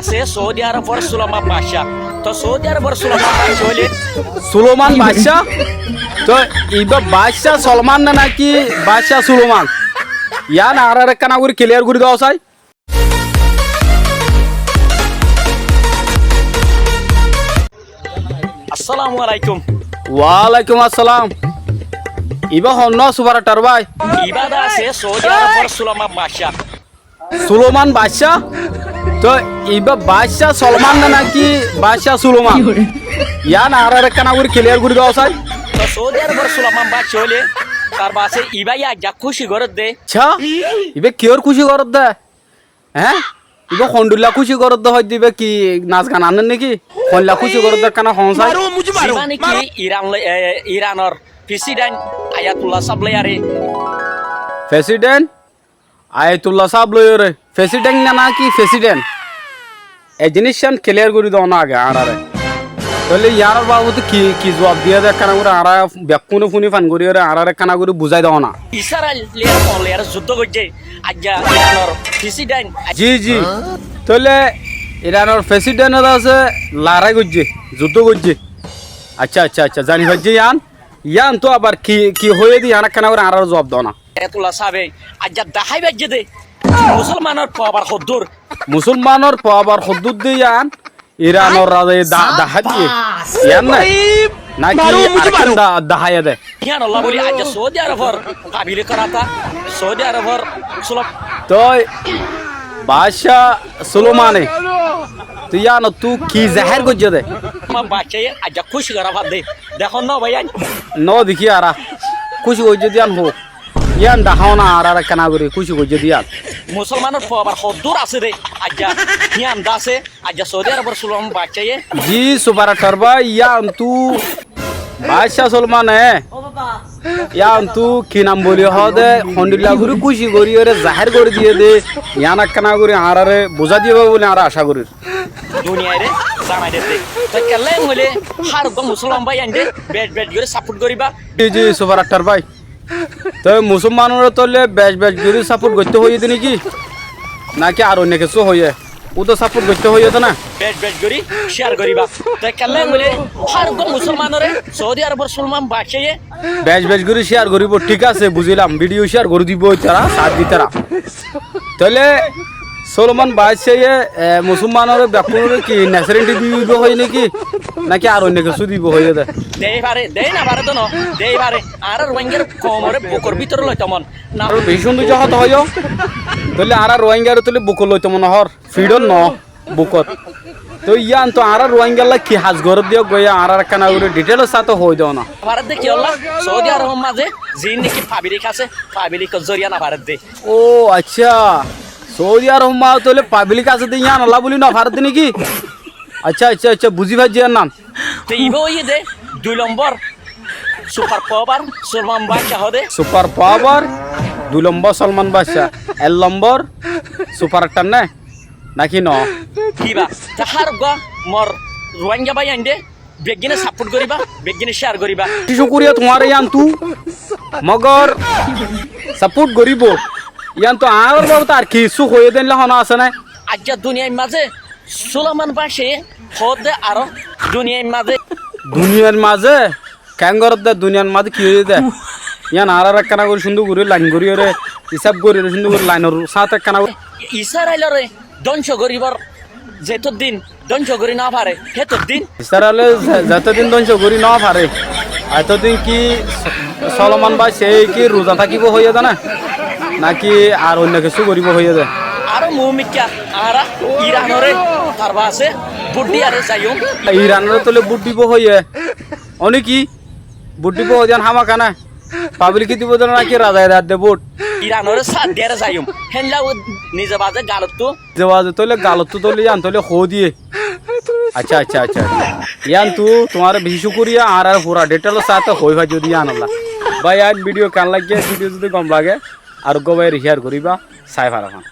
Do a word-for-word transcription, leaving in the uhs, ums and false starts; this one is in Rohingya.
Asé Saudi Arobor Suloman Baccá. Toi Saudi Arobor Suloman Baccá óile Suloman Baccá? Toi ibá Baccá Solman né náki Baccá Suloman? Yián añáráre ekkána gorí kiliyar gorí do sai. Assalamu alaikum. Walaikum assalam. Ibá honnúa sufaraktor bái? Ibá de asé Saudi Arobor Suloman Baccá. Suloman Baccá? Toi ibá Baccá Solman né náki Baccá Suloman? Yián añáráre ekkána gorí kiliyar gorí do sai. Toi Saudi Arobor Suloman Baccá óile tar baáse ibá yá aijja kúci gorédde. Accá, ibá kiyór kúci gorédde? Eé? Ibá hondilla kúci gorédde hoóidde, ibá ki nas gan aner néki? Hondilla kúci gorédde ekkána hoón sai. Zibá néki Iran loi, e, Iranor President Ayatollah sáb loiyaré. President Ayatollah sáb loiyaré. President né náki President? E ziníccán kiliyar gorí do na age añáráre. Tóile yiánor babote ki, ki zuab diyé de ekkána gorí añára bekkúne fúni fan goríyeré añáráre ekkána gorí buzái do na. Israel loi, loi zuddó goijjé. Aijja Iranor President. Ji, ji. Tóile Iranor President or asé larái goijjé, zuddó goijjé. Accá, accá, accá, zani faijjí yián. Yián tu abar ki, ki hoiyé de yián ekkána gorí añáráre zuab do na. Ayatollah sábe aijja dahái faijjé de Musolmanor power hoddúr. Musolmanor power hoddúr de yián Iranor razaye da-, dahái diyé. Yián né? Náki arekkán da-, dahái de? Yián olla buli aijja Saudi Arobor pablikor hotá, Saudi Arobor Sulom- Toi Baccá Sulomane, toi yiánottú ki zahér goijjé de? Suloman Baccáye aijja kúci gorá fadde. Dekón no báiyain? No dekí añára. Kúci goijjé de yián hoó. Yián dahó na añáráre ekkána gorí kúci goijjé de yián. Musolmanor power hoddúr asé de aijja yián de asé. Aijja Saudi Arobor Suloman Baccáye. Ji, sufaraktor bái, yiántu Baccá Solmane, yiántu ki nam buli hoó de, hondilla gorí kúci goríyeré zahér gorí diyé de, yián ekkána gorí añáráre buzái diyé buli añára acá gorír. Duniyaire zanai diyé de. Toi kiyólla hoilé hár uggwá Musolman báiyain de bec bec gorí support goríba. Ji, ji, sufaraktor bái. Toi Musolmanore tóile bec bec gorí support goitté hoiyé de néki? Náki ar oinno kessú hoiyé? Uto support goitté hoiyé de na? Bec bec gorí share goríba. Toi kiyólla hoilé hár uggwá Musolmanore Saudi Arobor Suloman Baccáye bec bec gorí share goríbo, thík asé, buzílam. Video share gorí dibo itará, saáth ditará. Tóile Suloman Baccáye, e, Musolmanore bekkúnore ki neserénti dibo hoiyé néki? Náki ar oinno kessú dibo hoiyé de? Dei fare, dei no fare de no, dei fare. Añára Ruáingar koumoré bukor bútore loito mon. Na. Aró beci cúndor hotá hoiyó. Tóile añára Ruáingaré tóile bukot loito mon hoór. Fiçót no, bukot. Toi yiántu añára Ruáingalla ki ham gorédde yó goi añáráre ekkána gorí detail or sáte hoói do na. Faredde kiyólla, Saudi Arobor mazé ziín néki pablik asé, pablikor zoriya no faredde. Ó, accá. Saudi Arobor mazé tóile pablik asé de yiánolla buli no faredde néki? Accá, accá, accá, buzí faijjí yián nan. Te ibá óiye de dui lombor super power Solman Baccá hoó de. Super power, dui lombor Solman Baccá, ek lombor super star né? Náki no? Kibá? Te hár uggwá mor Ruáinga báiyain de beggíne support goríba, beggíne share goríba. Cúkuriya tuáñre yiántu, mogor support goríbo. Yiántu añár babote ar kissú hoiyé de éilla honó asé né? Aijja duniyair mazé Solman Baccáye hoódde aró duniyair mazé. Duniyair mazé? Keén gorédde duniyair mazé ki óiye de? Yián añáráre ekkána gorí cúndor gorí lain goríyeré, hísab goríyeré cúndor gorí lainor sáte ekkána gorí. Israeloré dóngco goríbar zetóddin dóngco gorí no faré, hétoddin. Israele ze-, zetóddin dóngco gorí no faré, etóddin ki Solman Baccáye ki ruza tákibo hoiyé de né? Náki ar oinno kissú goríbo hoiyé de? Aró muúmikká añára Iranoré tar baáse bút diyaré zaiyum. Iranoré tóile bút dibo hoiyé. Óne ki? Bút dibo hoiyé de yián hámaka né? Pablike dibo de náki razaye der de bút? Iranoré sát diyaré zaiyum. Héndilla nize baze galottú. Nize baze tóile galottú tóile yián tóile hoó diyé. Accá, accá, accá, accá. Yiántu tuáñre beci cúkuriya, añáre fura detail or sáte hoói faijjó de yiánolla. Báiyain, video keén laiggé, video zodi gom lage, ar uggwá báiyore share goríba, sai fara fán.